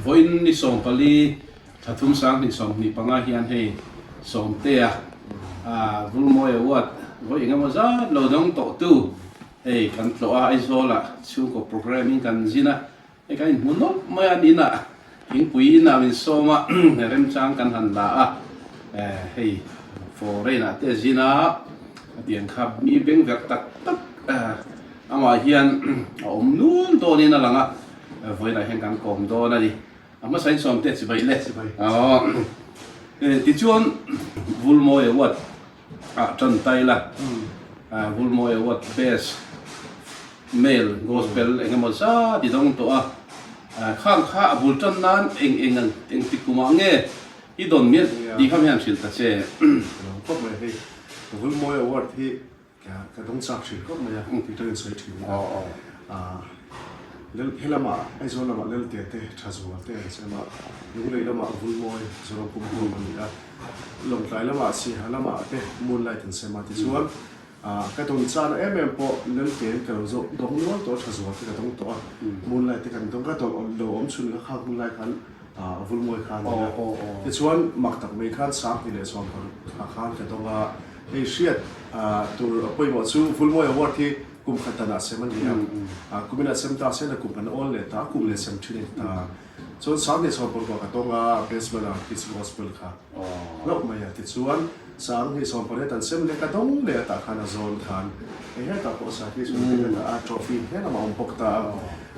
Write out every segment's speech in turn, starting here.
Vawiin ni 14 thla thum 2025 hian hei Sawmtea Vulmawi Award vawi engemaw zat lo dawng tawhtu hei kan tlawh a, Aizawlah chhungkaw programme in kan zin a, Hei kan inhmu nawlh mai a, inah thingpui inah min sawm a, remchang kan han la a, hei foreign ah te a zin a, hetiang kha mi beng verh tak tak amah hian a awm nual dawnin a lang a, vawiinah hian kan kawm dawn a ni. A hmasa in sawm te chibai le. Tichuan Vulmawi Award ah tan tai la, Vulmawi Award Best Male Gospel eng emaw zat i dawng tawh a, khang kha a bul tan nan eng eng ang eng ti kumah nge i dawn mial tih kha hian hrilh ta che. Ka lawm khawp mai hei, Vulmawi Award hi Ka dawng chak thin khawp mai a, tih tangin sawi thin ila. He lamah Aizawl lamah Lelte te Thazual te an sem a, Lunglei lamah Vulmawi Zoram pum huam a ni a, Lawngtlai lamah Siaha lamah te Moonlight an sem a. Tichuan ka dawn chana em em pawh Lelte ka lo zawh dawng nual tawh a, Thazual te ka dawng tawh a, Moonlight te kan dawng, ka dawn lo awm chhun kha khang hun lai khan Vulmawi kha a ni a. Tichuan mak tak mai khan 2016 khan ka dawng a. Hei hriat tur pawimawh chu Vulmawi Award hi kum khat danah sem a ni a, kum inah sem ta se na kum kan awl leh ta, kum leh sem thin a ni ta. Chuan 2016 ka tawng a, Baseball ah Kids Gospel kha hlauh mai a. Tichuan 2018 an sem leh ka dawng leh a tah khan a zawn khan hei hetah pawh Saki chu ka dah a, trophy he lamah a awm bawk ta a.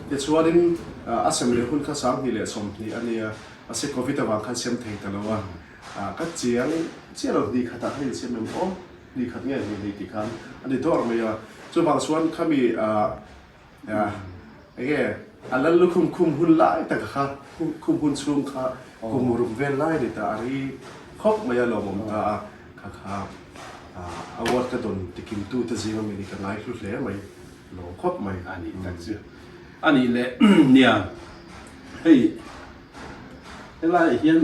Tichuanin a sem leh hun kha 2020 a nia, mahse Covid avang khan sem thei ta lo a. Ka chiang chiah lo hnih khatah khan insiam em aw, hnih khat nge hnih hnih tih khan a ni dawr mai a. Chuvang chuan khami enge a lal lukhum khum hun lai taka kha khum hun chhung kha kum ruk vel lai a ni ta a ri khawp mai a lawmawm ta a, kha kha award ka dawn tikimtu te zinga mi ni ka ngai hlu hle mai lawm khawp mai. A nih tak chu a nih leh nia hei. Helaiah hian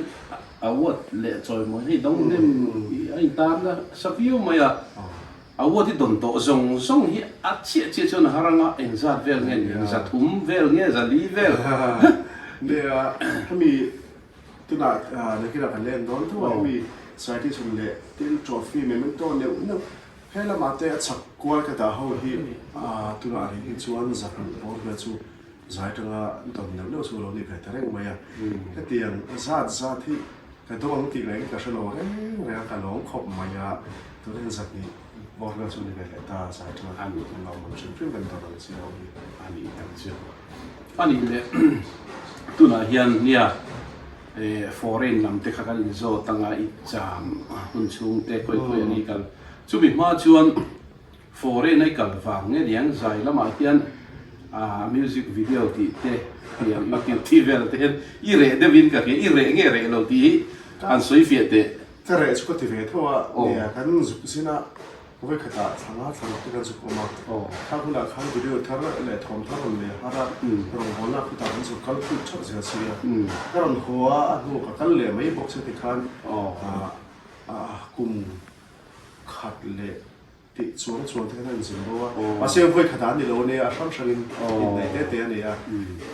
award leh chawimawi hei dang nem hi a intar nasa viau mai a, award hi dawn tawh zawng zawng hi a chiah chiah chuan a har anga engzat vel nge ni ang, zathum vel nge zali vel. Nia, hemi tunah nakinah kan la en dawn tho a, hemi citation leh thil trophy memento neuh neuh he lamah te a chak kual ka dah ho hi tunah rih hi chuan zahnih bawr vel chu Zai tanga dawn neuh neuh chu a lo ni ve ta reng mai a. Hetiang zat zat hi ka dawng ang tih reng ka hre lo reng reng a, ka lawm khawp mai a. Tuna hian zat hnih bawr vel chu ni ve leh ta, zai tanga kan lawm ang hrim hrim kan dawn ang chi ho hi. A nih tak chu. A nih leh tunah hian nia foreign lam te kha kan inzawt anga i cham hun chhung te khawi khawi an i kal. Chumi hma chuan Foreign a i kal vang nge niang zai lamah hian music video tih te hniam YouTube tih vel te hian i reh deuh in ka hria i reh nge reh lo tih hi an sawi fiah teh. Ka reh chu ka ti ve tho a, nia kan zuk zin a vawikhatah thlanga thlaruk te kan zuk awm a, khang hunah khan video thar leh thawm thar rawn nei har a, rawngbawlna khutah kan zuk kal phut theuh zel si a, ka rawn haw a, a hnu ka kal leh mai bawk che tikhan kum khat leh tih chuang chuang te khan a inzin bo a, mahse vawi khat ah a ni lo ania, a hrang hrangin inneih te te a nei a,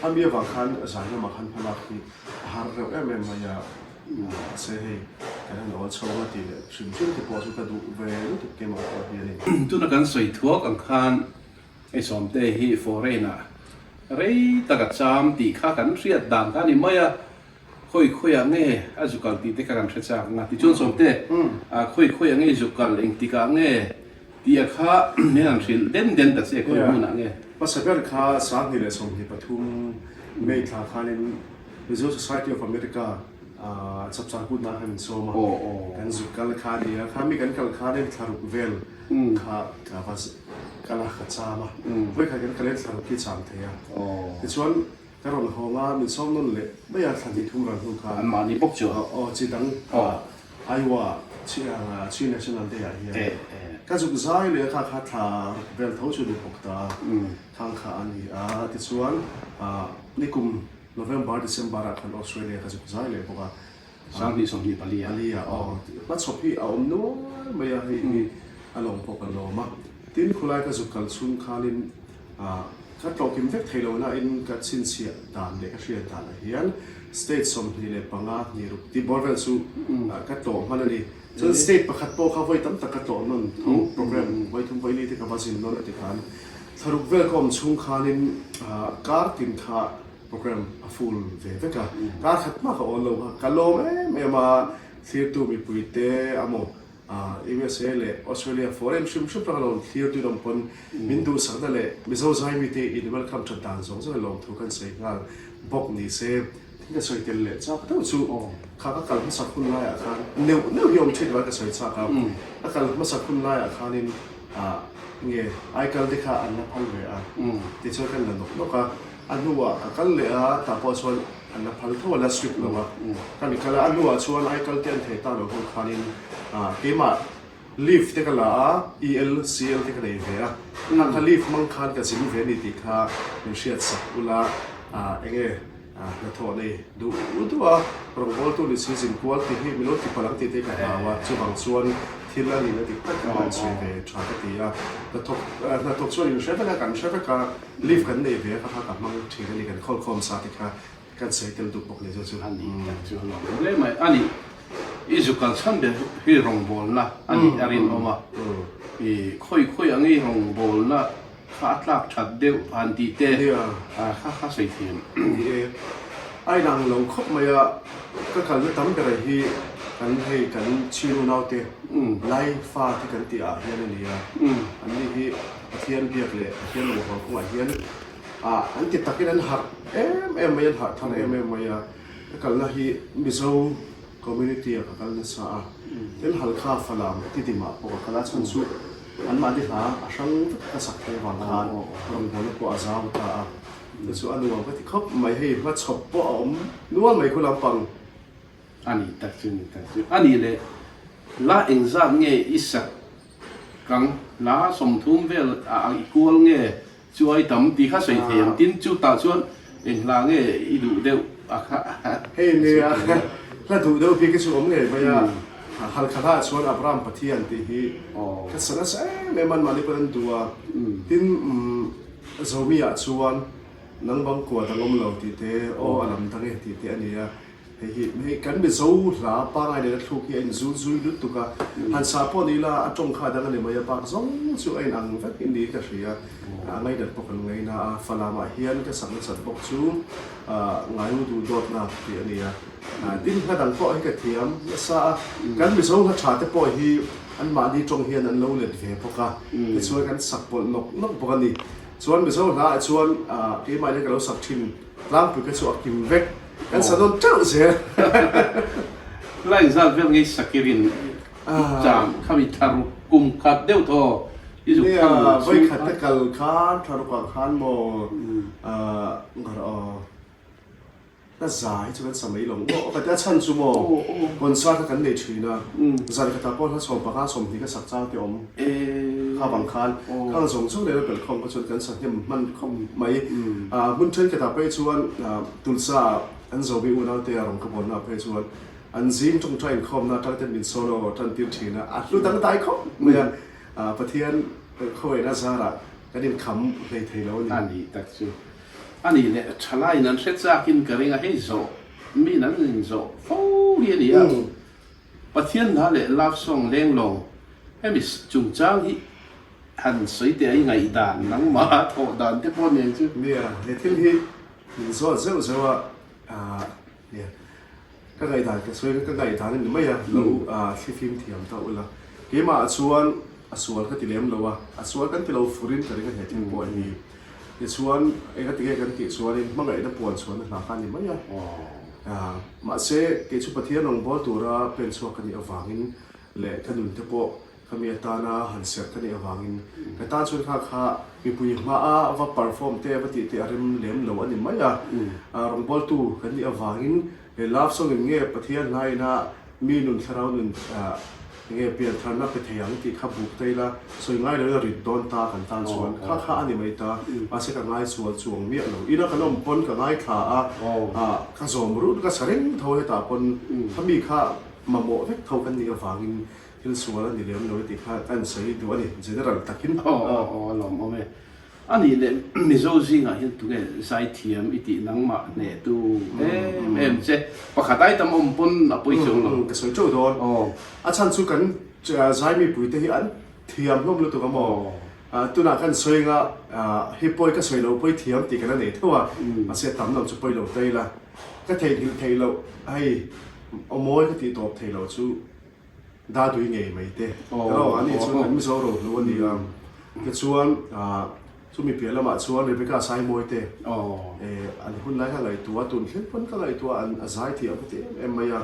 a mi avang khan zai lamah khan hmalak hi a har reuh em em mai a, mahse hei kan han awl chho anga tih leh hrim hrim te pawh chu ka duh ve lutuk keimah pawh hi a ni. Tuna kan sawi thuak ang khan hei Sawmte hi foreign ah rei tak a cham tih kha kan hriat dan kha a ni mai a, Khawi khawiah nge a zu kal tih te kha kan hre chak ang a, tichuan Sawmte, khawi khawiah nge i zu kal, engtikah nge tih a kha min han hrilh den den ta che, khawi hmunah nge? Hmasa ber kha 2023 May thla khanin Mizo Society of America chapchar kutna khan min sawm a, kan zu kal kha a ni a, kha mi kan kal khanin thlaruk vel kha ka va kal a, ka cham a, vawikhat kan kalin thlaruk hi cham thei a, tichuan Ka rawn hawng a, min sawm nawn leh mai a, thla hnih thum ral hnu khan. An mahni bawk chu. Aw, chi dang Iowa Chi National Day ah hian ka zuk zai leh a, kha kha thla ruk vel tho chu ni bawk ta, khang kha a ni a. Tichuan nikum November, December ah khan Australia ka zuk zai leh bawk a. 2024 ah. Pali ah aw. Hmachhawp hi a awm nual mai a, hei hi a lawm pawh ka lawm a. Tin, khulai ka zuk kal chhung khanin. Ka tlawhkim vek thei lo nain ka chhinchhiah dan leh ka hriat danah hian state 25 hnih ruk tih bawr vel chu ka tlawh hman a ni. Chuan state pakhat pawh kha vawi tam tak ka tlawh nawn tho, program vawi thum vawi li te ka va zin nawn a ti khan thlaruk vel ka awm chhung khanin kar tin kha program a full ve vek a, kar khat hma ka awl lo kha ka lawm em em a, thlirtu mipui te amaw USA leh Australia foreign hrim hrim atanga lo thlir tun awm pawn min duhsakna leh Mizo zaimite in welcome that dan zawng zawng in lawmthu kan sawi nghal bawk ni se thil ka sawi tel leh chak deuh chu kha ka kal hmasak hun laiah khan neuh neuh hi awm thin lo a ka sawi chak a, ka kal hmasak hun laiah khanin nge aikal te kha an la phal ve a tichuan kan la nawk nawk a, a hnuah ka kal leh a tah pawh chuan An la phal tho a, la strict lo a. Ka ni kal a, a hnuah chuan aikal te an thei ta lo ho khanin keimah leave te ka la a, EL, CL te ka nei ve a. Kha kha leave hmang khan ka zin ve a ni tih kha min hriat sak ula, enge hnathawh nei duh duh a, rawngbawltu ni si zin kual tih hi min lo ti palh ang tih te ka hlau a, chuvang chuan thil a nihna dik tak kha an sawi ve tha ka ti a. Hnathawk hnathawk chuan in hre vek a, kan hre vek a. Leave kan nei ve a, kha kha ka hmang thin a ni, kan khawlkhawm sa te kha kan sawi tel duh bawk ni chu chu. A ni tak chu a lawm hle mai a ni. I zu kal chhan ber hi rawngbawlna a nih a rinawm a, i khawi khawi ang i rawngbawlna kha a tlak that deuh han tih te kha kha sawi thiam. Ni e, a inang lo khawp mai a, ka kalna tam ber hi kan hei kan chhinu naute Lai fa te kan tih ah hian a ni a, an ni hi Pathian biak leh Pathian rawngbâwl kawngah hian ah an ti takin an harh em em mai, an harh thar em em mai a. Ka kalna hi Mizo community ah ka kal nasa a, tin Halkha Falam Tidimah pawh ka kal a, chhan chu anmahni hla a hrang vek ka sak thei avang khan rawngbâwlna pawh a zau ta a, chu chu a nuam ka ti khawp mai. Hei hmachhawp pawh a awm nual mai khu lampang. A ni tak chu, ni tak chu. A nih leh la engzat nge i sak kang la 30 vel a i kual nge chu ai tam tih kha sawi thei ang. Tin chu tah chuan eng hla nge i duh deuh a kha Hei nia hla duh deuh bik hi chu awm ngei mai a, Halkha hla ah chuan Abraham Pathian tih hi ka sa nasa em em a, anmahni pawn an duh a. Tin Zomi ah chuan nang bang kua dang awm lo tih te, aw a lam dang e tih te a ni a. Hei hi hei kan Mizo hla pangai nena thluk hi a inzul zui lutuk a, han sa pawh ni ila a tawng kha a dang a ni mai a, bak zawng chu a inang vek in niin ka hria, a ngainat bawk an ngaina a, Falamah hian ka sak nasat bawk chu Ngaiu duh dawtna tih a ni a, tin hla dang pawh hi ka thiam nasa a, kan Mizo hla tha te pawh hi anmahni tawng hian an lo let ve bawk a, tichuan kan sak pawlh nawk nawk bawk a ni. Chuan Mizo hla ah chuan keimah hian ka lo sak thin Tlangpui kha chu a kim vek. Kan sa nawn teuh zel. Line zat vel ngei sakirin cham khami thlaruk kum khat deuh thaw i zuk thang Nia, vawi khat te kal khan thlaruk ah khan maw ngar aw hla za hi chu kan sa mai lo maw ka tia chhan chu maw concert kha kan nei thin a zan khatah pawh hla 15 20 ka sak chang te awm kha vang khan khang zawng zawng leh pelkhawm kha chuan kan sa hnem hman khawp mai hmun thenkhatah phei chuan Tulsa ah an Zomi unaute a rawn ka bawnna ah phei chuan an zing tawngtai inkhawmna atang ten min solo tan tir thin a, a hlu dangdai khawp mai a, Pathian khawiaina zarah kan inkham hlei thei lo a ni. A ni tak chu a ni leh thalaiin an hre chakin ka ring a, hei zawh min an inzawh fo hi a ni a, Pathian hla leh love song lenglawng hemi chungchang hi han sawi teh a, i ngaihdan nangmah thawh dan te pawh nen chu. Nia, he thil hi min zawt zeuh zeuh a, aah nia, ka ngaihdan ka sawi ka ngaihdan a ni mai a, lo thlifim thiam ta ula. Keimah chuan a sual ka ti lem lo a, a sual kan ti lo furin ka ring a he thil pawh hi. Tichuan engatinge kan tih chuanin hmangaihna puan chhuahna hla kha a ni mai a. Mahse, kei chu Pathian rawngbâwl tura pen chhuak ka nih avangin leh ka nun te pawh ka mi atana han serh ka nih avangin ka tan chuan kha kha mipui hmaa va perform te va tih te a rem lem lo a ni mai a. Rawngbâwltu kan nih avangin he love song in nge Pathian hlaina Mi nun thlarau nun enge piantharna pe thei ang tih kha buk ta ila, sawi ngai loin a rit dawn ta kan tan chuan kha kha a ni mai ta, mahse ka ngai sual chuang miah lo. Ina kan awm pawn ka ngaithla a, ka zawm rut ka sa reng tho hetah pawn kha mi kha mamawh vek tho kan nih avangin thil sual a ni lem lo e tih kha ka insawi duh a ni, general takin. Aw aw aw a lawmawm e. A nih leh Mizo zingah hian tunge zaithiam i tih nangmah hnehtu em em che pakhat ai tam awm pawn a pawi chuang lo. Ka sawi teuh dawn. A chhan chu kan zai mipuite hi an thiam hlawm lutuk a maw? Tunah kan sawi anga hei pawi ka sawi lo pawi thiam tih kan la nei tho a, mahse tam lo chu pawi lo ta ila. Ka theihnghilh theih loh hei aw mawi ka tih tawp theih loh chu Dadui ngei mai te erawh ani chu kan Mizo rohlu a ni a, tichuan chumi piah lamah chuan Rebecca Saimawi te an hun lai ka ngaihtuah a, tun thleng pawn ka ngaihtuah an a zai thiam ka ti em em mai a,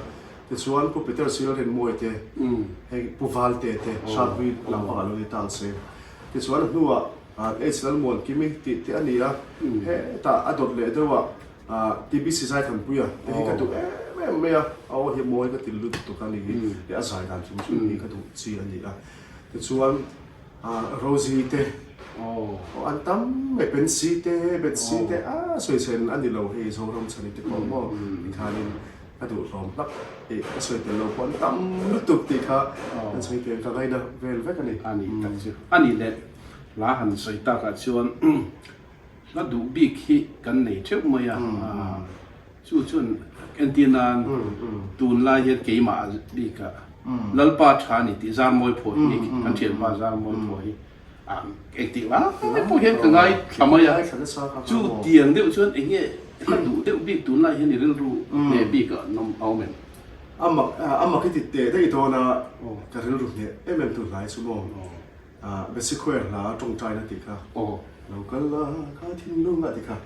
tichuan Pu Peter Silrinmawi te hei Pu Valte te Hranhlui lampangah lo ni ta ang se, tichuan a hnuah H Lalmuankimi tih te a ni a, hetah a dawt leh deuh a. TBC Zaithanpuia te hi ka duh em em mai a, a aw hi mawi ka ti lutuk a ni hi, leh a zai dan hrim hrim hi ka duh chi a ni a. Tichuan Rosie te an tam mai, Pensy te, Betsy te a sawichhen a ni lo hei Zoram chhani te pawh maw tikhanin ka duh hlawm hlak hei ka sawi tel lo pawh an tam lutuk tih kha kan sawi tel ka ngaina vel vek a ni. A ni tak chu a ni leh hla han sawi takah chuan Hla duh bik hi kan nei theuh mai a, chu chuan entir nan tunlai hian keimah bikah Lalpa tha a ni tih Zarmawi phuah hi kan thianpa Zarmawi phuah hi engtik lai pawh hian ka ngai thla mai a, chu tiang deuh chuan eng nge hla duh deuh bik tunlai hian i rilru hneh bik a awm em? A mak i ti teh daih dawn a, ka rilru hneh em em tunlai chu maw? Basic-Square hla tawngtaina tih kha lo kal la kha thinlung a ti kha.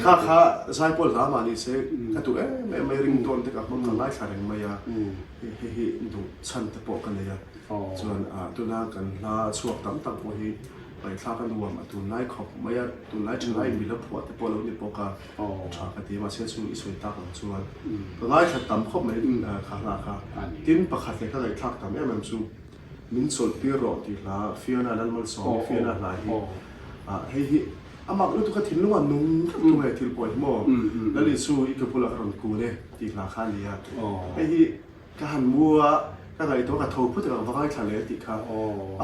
Kha kha zaipawl hla mah ni se ka duh em em mai ring tawn te ka hmang ka ngaithla reng mai a, hei hi duh chhan te pawh ka nei a. Chuan tuna kan hla chhuak tam tak pawh hi ngaihthlak a nuam a tunlai khawp mai a, tunlai thalai mila phuah te pawh lo ni bawk a, tha ka ti a mahse chu i sawi tak ang chuan ka ngaithla tam khawp mai kha hla kha. Tin pakhat leh ka ngaihthlak tam em em chu Min chawlh tir rawh tih hla Fiona Lalmalsawmi Fiona hla hi hei hi a mak lutuk a thinlung a nung tlat thung e thil pawh hi maw Lali chu i ka bulah ka rawn kun e tih hla kha a ni a hei hi ka han mu a ka ngaihtuah ka tho phut a ka va ngaithla leh tih kha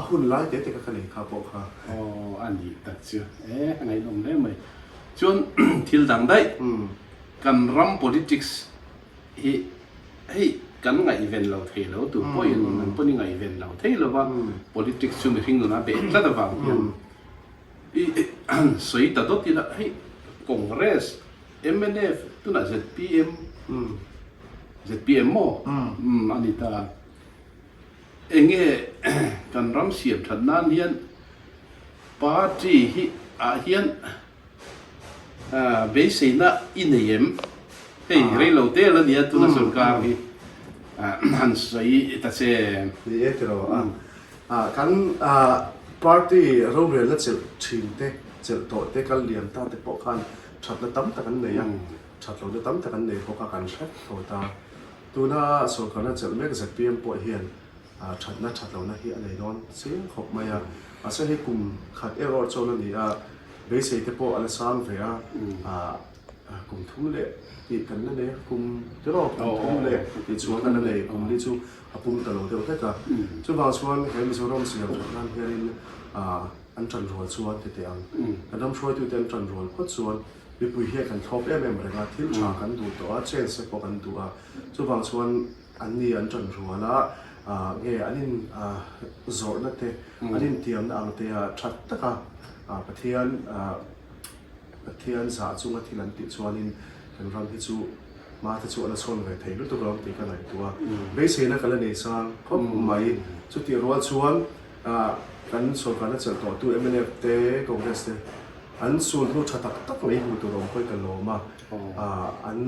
a hun lai te te kha ka nei kha pawh kha. Aw a nih tak chu e a ngaihnawm hle mai chuan thil dang daih kan ram politics hi hei kan ngaihven lo thei lo tur pawhin an pawn i ngaihven lo thei lo va, politics chu mihring nuna beh tlat avang hian i sawi ta dawt ila hei Congress, mnf tunah zpm, zpm maw a ni ta, enge kan ram siam that nan hian party hi ah hian Beiseina i nei em? Hei reilo te la nia tuna sorkar hi han sawi ta che. Ni e tiraw a, kan party rorelna chelh thin te, chelh tawh te, kal lian ta te pawh khan thatna tam tak an nei a, that lohna tam tak an nei bawk a, kan hret tho ta. Tuna sorkarna chelh mek zpm pawh hian Thatna that lohna hi a nei dawn chiang khawp mai a, mahse hei kum khat erawh chuan a ni a, beisei te pawh a la sang ve a, kum thum leh tih kan la nei a, kum tiraw kum thum leh tih chuan kan la nei, kum li chu a pum ta lo deuh hlek a, chuvang chuan he Mizoram siam that nan hianin an tan rual chuan ti teh ang, kan ram hruaitute an tan rual phawt chuan mipui hian kan thlawp em em reng a, thil tha kan duh tawh a, change te pawh kan duh a, chuvang chuan An ni an ṭan rual a, nge an in zawrhna te, an intiamna ang te a ṭhat taka Pathian Pathian zah chunga thil an tih chuanin kan ram hi chu hma te chu a la chhawn ve thei lutuk lo ang tih ka ngaihtuah a. Beiseina ka la nei sang khawp mai. Chutih rual chuan kan sorkarna chelh tawhtu mnf te, Congress te an sul hnu ṭha tak tak mai hmuh tur awm pawhin ka lawm a. An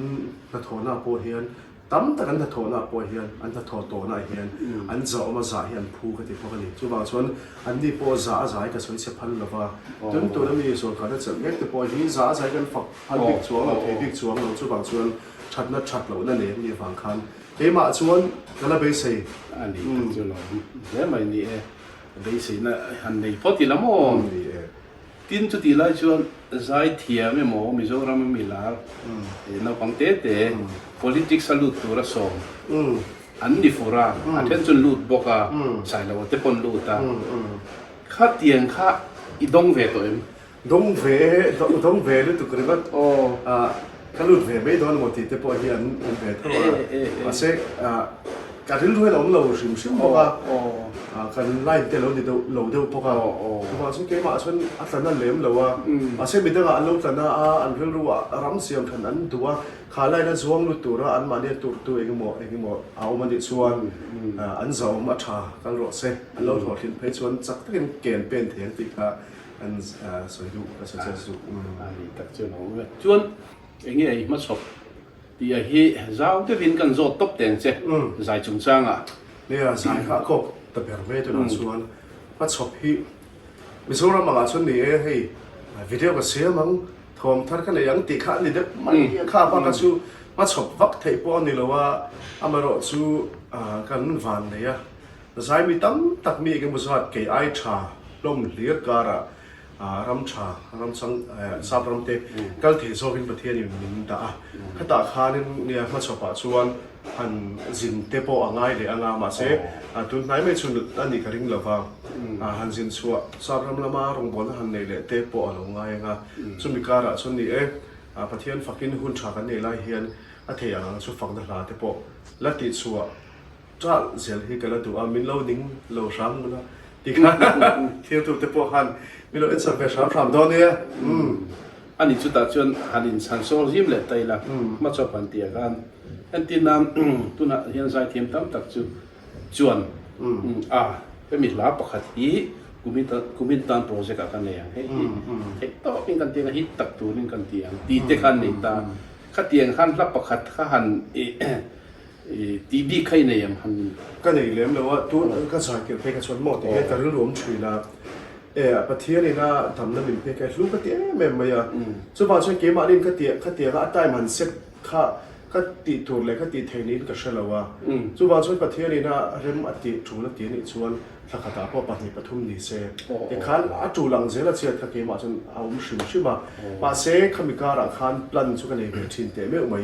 hnathawhna pawh hian Tam tak an hnathawhnaah pawh hian, an hnathawh tawhnaah hian an zahawm a zah hi an phu ka ti bawk a ni. Chuvang chuan anni pawh zah a zai ka sawi chhe phal lo va, tun tuna mi sorkarna chelh mek te pawh hi zah a zai kan fak phal bik chuang lo, thei bik chuang lo. Chuvang chuan thatna that lohna nei an nih avang khan keimah chuan ka la beisei. A ni tak chu lo hle mai ni e, beiseina han nei phawt ila maw? Ni e. Tin chutih lai chuan Zaithiam emaw Mizoram a milar naupang te te politics a lut tura sawm an ni fur a, a then chuan lut bawk a, Sailoa te pawn lut a, khatiang kha i dawng ve tawh em? Dawng ve dawng ve lutuk ringawt ka lut ve mai dawn emaw tih te pawh hi an awm ve tho a. Mahse ka rilru hian a awm lo hrim hrim bawk a, kan line te lo ni deuh lo deuh bawk a. Chuvang chuan keimah chuan a tla na lem lo a, mahse midangah an lo tla na a, an rilru ah ram siam than an duh a, kha line a zuang lut tura anmahni a turtu engemaw engemaw a awm a nih chuan an zahawm a tha kal rawh se, an lo hlawhtlin phei chuan chak takin ke an pen thei ang tih kha An sawi duh ka suggest duh. A ni tak chu lo awm e. Chuan eng nge i hmachhawp tih a hi zau deuhin kan zawt tawp teng che zai chungchangah. Nia zai kha a kawk ta ber mai tunah chuan hmachhawp hi Mizoram angah chuan ni e hei video ka siam ang thawm thar ka nei ang tih kha a ni deuh mai a kha bak a chu hmachhawp vak theih pawh a ni lo a amaherawh chu kan van nei a. Zai mi tam tak mi engemaw zat kei ai tha hlawm hlir karah ram tha, ram chang sap ram te kal thei zawkin Pathianin min dah a. Khatah khanin nia hmachhawpah chuan han zin te pawh a ngai leh anga mahse tun hnai mai chu a nih ka ring lova, han zin chhuah sap ram lama rawngbawlna han neih leh te pawh a lo ngai anga. Chumi karah chuan ni e, Pathian fakin hun tha kan neih lai hian a thei ang ang chu fakna hla te pawh la tihchhuah Ṭalh zel hi ka la duh a, min lo ning lo hram ngun a ti kha thirtu te pawh khan min lo ensak ve hram hram dawn nia. Umm. Ani chutah chuan han inchhan sawl zim leh ta ila, hmachawp han tih ah khan entir nan tunah hian zaithiam tam tak chu chuan a hemi hla pakhat hi kumin tan project ah kan nei ang, hei hi theih tawkin kan ti ang a, hit tak turin kan ti ang tih te khan nei ta, khatiang khan hla pakhat kha han I tih bik kha i nei ang han ni. Ka nei lem lo a, tun ka zai tirh phei kha chuan maw ti hian ka rilru awm thin a, e Pathian in a damna min pek a hlu ka ti em em mai a, chuvang chuan keimahni in ka ti ka tiang a a time han set kha ka tih tur leh ka tih theih niin ka hre lo a, chuvang chuan Pathian in a rem a tih tul a ti anih chuan thla khatah pawh pahnih pathum ni se tikhan a tul ang zel a chhiat kha keimah chuan a awm hrim hrim a, mahse khami karah khan plan chu ka nei ve thin teh meuh mai.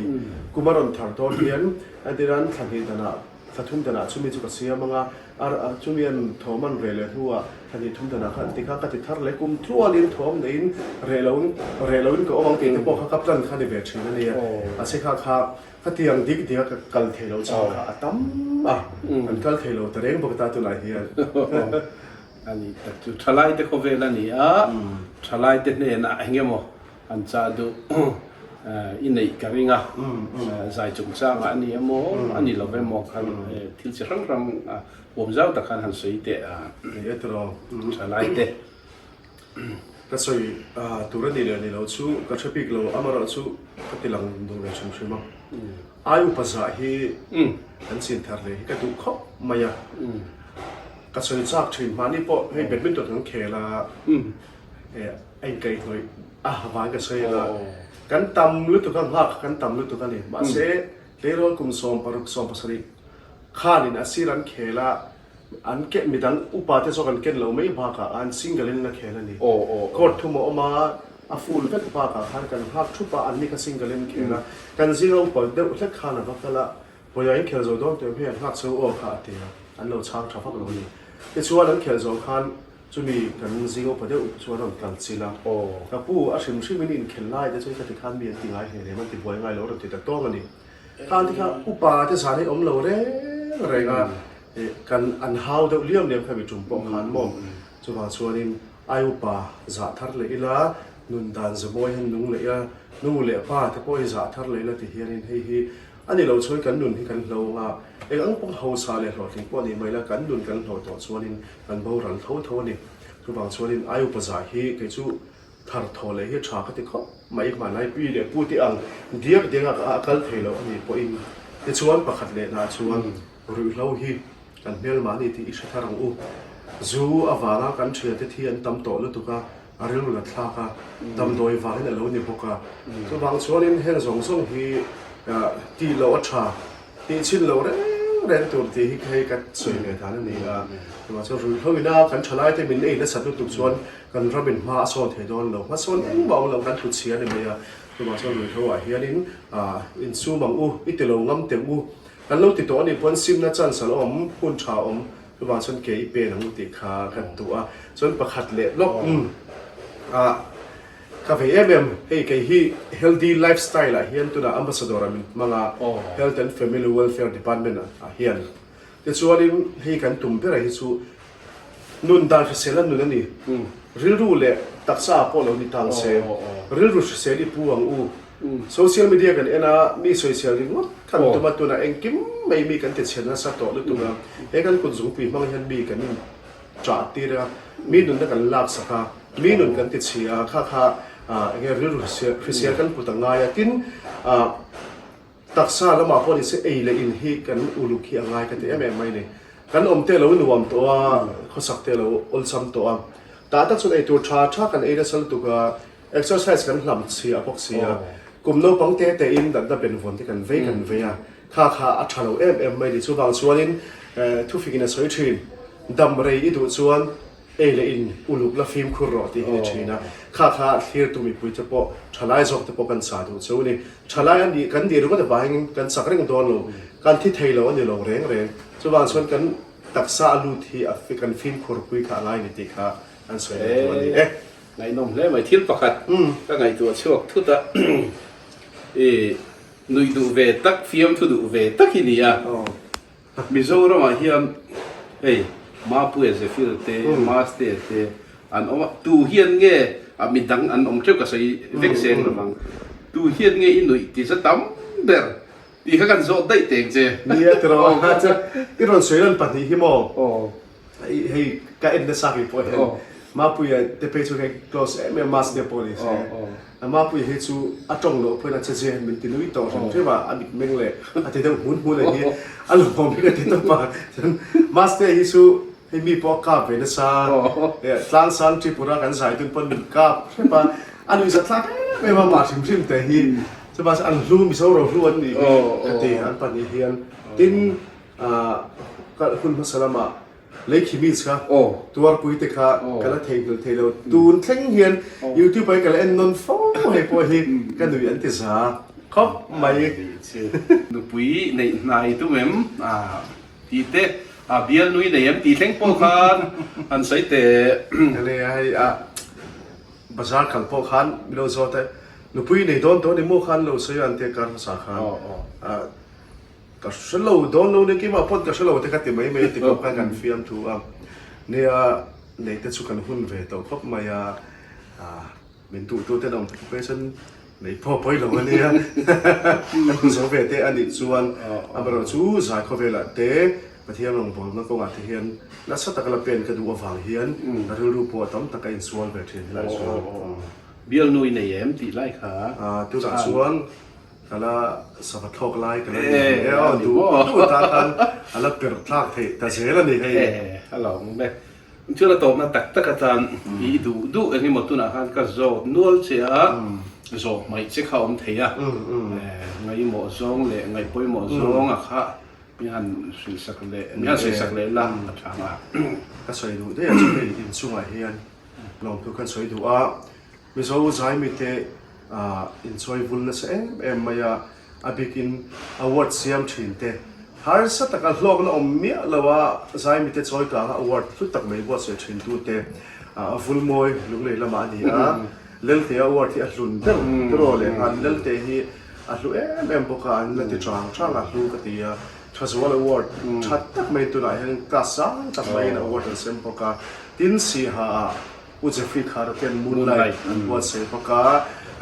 Kum a rawn thar dawn hian Adiran thla hnih danah thla thum danah chumi chu ka siam ang a, chumi an thawm an reh leh hnuah thla hnih thum danah khan tikha ka ti thar leh kum tluanin thawm neiin reh loin reh loin ka awm ang tih te pawh kha ka plan kha ni ve thin a nia. Mahse kha kha Khatiang dik dik a ka kal thei lo chang kha a tam a, kan kal thei lo ta reng bawk ta tunah hian. A ni tak chu thalai te khawvel a ni a, thalai te hnenah eng emaw an chah duh i neih ka ring a, zai chungchangah a ni emaw a ni lo emaw khan thil chi hrang hrang huam zau tak khan han sawi teh a, thalai te. Ka sawi tur a ni leh ni lo chu ka hre bik lo, amaherawh chu ka ti lang duh ve hrim hrim a. Ai upa zah hi kan chin thar leh hi ka duh khawp mai a, ka sawi chak thin. Mahni pawh hei badminton kan khel a, a inkaihhnawih a vang ka sawi a, kan tam lutuk a, nghak kan tam lutuk a ni. Mahse tleirawl kum 16 17 khanin a sir an khel a, An ken midang upa te zawk an ken lo mai bakah an single in la khel a ni. Court thum a awm a, a full vek bakah khan kan nghak thup a, an ni kha single in khel a. Kan zinga upa deuh hlek khan a va kal a, Pawia in khel zo dawn teh hmel nghak cheu aw kha a ti a, an lo chhang tha vak lo a ni. Tichuan an khel zawh khan chumi kan zinga upa deuh chuan a rawn kal chilh a, Ka pu a hrim hrim in inkhel lai te chuan khati khan mi an ti ngai hle lem an ti buai ngai lo a rawn ti ta tawng a ni. Khan te kha upa te zan hi awm lo reng reng a, kan an hau deuh liam liam kha mi tum pawh khan maw chuvang chuanin ai upa zah thar leh ila nun dan zamawi hian nung leh ila nu leh pa te pawh hi zah thar leh ila ti hianin hei hi a ni lo chuan kan nun hi kan hlo anga eng ang pawh hausa leh hlawhtling pawh ni mai ila kan nun kan hlo tawh chuanin kan boral tho tho a ni chuvang chuanin ai upa zah hi kei chu Thar thaw leh hi tha ka ti khawp mai, hmanlai pi leh pu te ang diak diak a kal thei loh a nih pawhin tichuan pakhat leh nah chuan ruihhlo hi kan hmelmah a ni tih i hre thar ang u. Zu avanga kan thiante thi an tam tawh lutuk a, a rilru la thlak a, damdawi vangin a lo ni bawk a. Chuvang chuanin heng zawng zawng hi tih loh a tha. Tih chhin lo reng reng tur tih hi hei ka sawi ve dan a ni a, chuvang chuan ruihhlo ina kan thalai te min ei nasat lutuk chuan kan ramin hma a sawn thei dawn lo, hmasawn engmah awm lo kan tlu chhia a ni mai a, chuvang chuan ruihhlo ah hianin insum ang u, i ti lo ngam teh u, kan lo ti tawh a nih pawn simna chance a lo awm, hun tha a awm, chuvang chuan ke i pen ang u tih kha kan duh a, chuan pakhat leh lawk ah. Ka vei em em, hei kei hi Healthy Lifestyle ah hian tunah Ambassador ah min hmang a, Health and Family Welfare Department ah hian. Tichuanin hei kan tum bera hi chu nun dan hrisel a nun a ni. Rilru leh taksa ah pawh lo ni tang se, rilru hrisel i pu ang u. Social media kan en a, mi sawisel ringawt kan tum a, tunah engkim mai mi kan tichhe nasa tawh lutuk a, he kan kut zungpui hmang hian mi kan in chah tir a, mi nunna kan laksak a, mi nun kan ti chhia a, kha kha enge rilru hrisel kan put a ngai a, tin taksa lamah pawh nise ei leh in hi kan uluk hi a ngai ka ti em em mai a ni. Kan awm te lo nuam tawh a, khawsak te lo awlsam tawh a, tah tak chuan eitur tha tha kan ei nasa lutuk a, Exercise kan hlam chhia bawk si a, kum naupang te te in natna benvawn te kan vei kan vei a, kha kha a tha lo em em mai ni. Chuvang chuanin thufik in a sawi thin, dam rei i duh chuan ei leh in uluk la fimkhur rawh tih hi ni thin a, kha kha thlirtu mipui te pawh thalai zawk te pawh kan sa duh chu ni. Thalai a nih kan nih ringawt avangin kan chak reng dawn lo, kan thi thei lo a ni lo reng reng. Chuvang chuan kan taksa a lut hi a kan fimkhur pui kha a ngai ni tih kha an sawi leh duh a ni e. Ngaihnawm hle mai. Thil pakhat ka ngaihtuah chhuak thut a, i nuih duh ve tak, fiamthu duh ve tak hi ni a. Mizoramah hian hei Mapuia Zephyr te, Mastea te an awm a, tu hian nge a midang an awm teuh ka sawi vek seng lovang, tu hian nge i nuih ti za tam ber tih kha kan zawt daih teng che. Nia tiraw, i rawn sawi lan pahnih hi maw? Hei ka en nasa kei pawh hian Mapuia te phei chu hei close em em mass te pawh ni se Mapuia hi chu a tawng loh pawhin a che zia hian min ti nui tawh hrim hrim a, a mit meng leh a ti deuh hmun hmun a hi a lawm hi ka ti tawp a. Chuan mass te hi chu hei mi pawh a kap ve nasa Tlangsang Tripura kan zai dun pawn min kap hrep a, a nuihza thlak em em a mah hrim hrim te hi chuvang an hlu Mizo ro hlu an nih hi ka ti an pahnih hian tin Ka hun hmasa lamah Leikhimins kha tuarpui te kha ka la theihnghilh thei lo. Tun thleng hian YouTube ah hi ka la en nawn fo hei pawh hi ka nui an ti za khawp mai. Nupui neih hnai tum em tih te, bial nui nei em tih thleng pawh khan han sawi teh. Hei hei a bazar kal pawh khan min lo zawt a, nupui nei dawn tawh ni maw khan lo sawi a an tia kar hmasa khan. Ka hre lo dawn lo nia keimah pawn ka hre lo te ka ti mai mai ti khawp khan kan fiam thu a, nia nei te chu kan hun ve tawh khawp mai a, min duh tu ten awm te pawh chuan nei pawh pawi lo a nia, kan hun zo ve te a nih chuan amaherawh chu zai khawvelah te Pathian rawngbawlna kawngah te hian nasa taka la pen ka duh avang hian ka rilru pawh tam tak a insual ve thin helai chuan. Bialnu i nei em tih lai kha. Tunah chuan Ka la sava thlawk lai ka la ni e aw duh duh ta khan a la perh thlak theih ta zel a ni hei. E a lo awm e. Thil a tawpna tak tak atan i duh duh eng emaw tunah khan ka zawt nual che a, zawh hmaih che kha a awm thei a, ngaihmawh zawng leh ngaihpawimawh zawng a kha mi han hrilhsak leh mi han sawisak leh la a tha ang a. Ka sawi duh daih a chu hei inchungah hian lawmthu kan sawi duh a. Mizo zaimite inchawi vul nasa em em mai a, a bikin award siam thin te. Harsa taka hlawkna awm miah lo a zaimite chawi kanga award hlu tak mai buatsaih thin tu te vul mawi lunglei lamah a ni a. Lelte award hi a hlun deuh tiraw leh nghal Lelte hi a hlu em em bawk a, an la ti chang chang a hlu ka ti a. Thazual award tha tak mai tunah hian class sang tak maiin award an sem bawk a. Tin Siha ah Pu Jeffrey Khara ten Moonlight an buatsaih bawk a,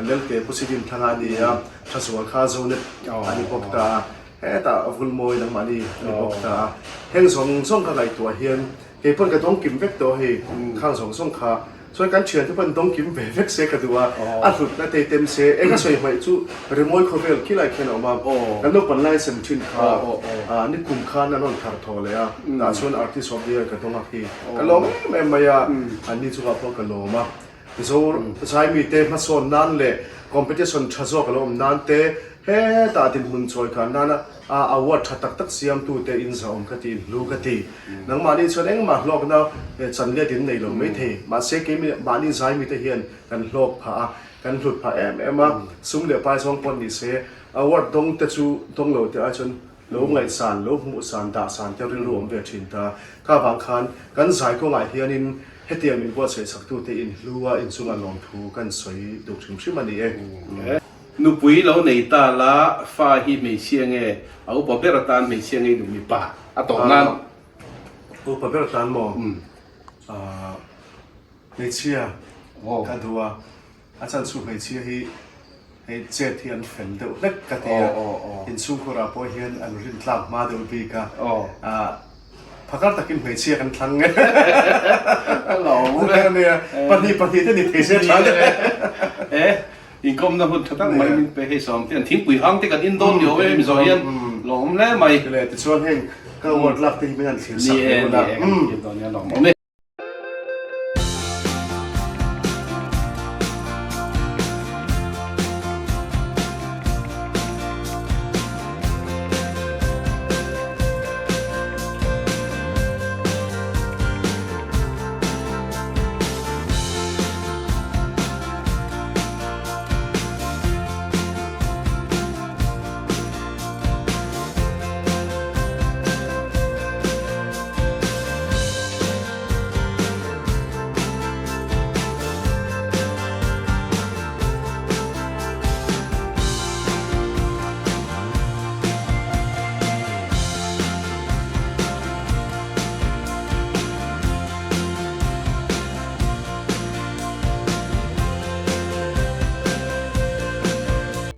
Lelte Pu Sidin Thanga a ni a, Thazual kha Zonet a ni bawk ta a, hetah Vulmawi nangmahni a ni bawk ta a. Heng zawng zawng ka ngaihtuah hian kei pawn ka dawng kim vek tawh hei, khang zawng zawng kha chuan kan thiante pawn dawng kim ve vek se ka duh a, a hlutna te tem se, eng a sawi hmaih chu rimawi khawvel khilai khian a awm a, kan naupan lai sem thin kha nikum khan an rawn thar thaw leh a, tah chuan Artist of the Year ka dawng a khi. Ka lawm em em mai a, anni chungah pawh ka lawm a. Mizo zaimite hmasawn nan leh competition tha zawk a lo awm nan te, hetah dinhmun chawi kan nana award tha tak tak siamtute in zahawm ka ti, in hlu ka ti. Nangmahni chuan engmah hlawkna chan let in nei lo maithei. Mahse keimi mahni zaimite hian kan hlawk phah a, kan hlut phah em em a. Sum leh pai zawng pawh ni se, award dawng te chu dawng lo te ai chuan Lo ngaihsan, lo hmuhsan, dahsan te rilru awm ve thin ta. Kha vang khan kan zai kawngah hianin Hetiang min buatsaih saktute in hlu a inchunga lawmthu kan sawi duh hrim hrim a ni e. Nupui lo nei ta la, fa hi hmeichhia nge a upa ber atan hmeichhia ngei duh mipa a tawh nan? Upa ber atan maw? Hmeichhia ka duh a, a chan chu hmeichhia hi hei chet hi an fel deuh hlek ka ti a, inchhungkhurah pawh hian an rintlak hma deuh bik a, phakar takin hmeichhia kan thlang nge ania, pahnih pahnih te ni thei se tha deuh e. Inkawmna hun tha tak mai min pe hei sawm te an thingpui hang te kan in dawn ni awm em zawh hian lawm hle mai. Tichuan heng ka award lak te hi min han thlir sak deuh a. Ni e, ni e, kan thlir dawn nia lawm awm e.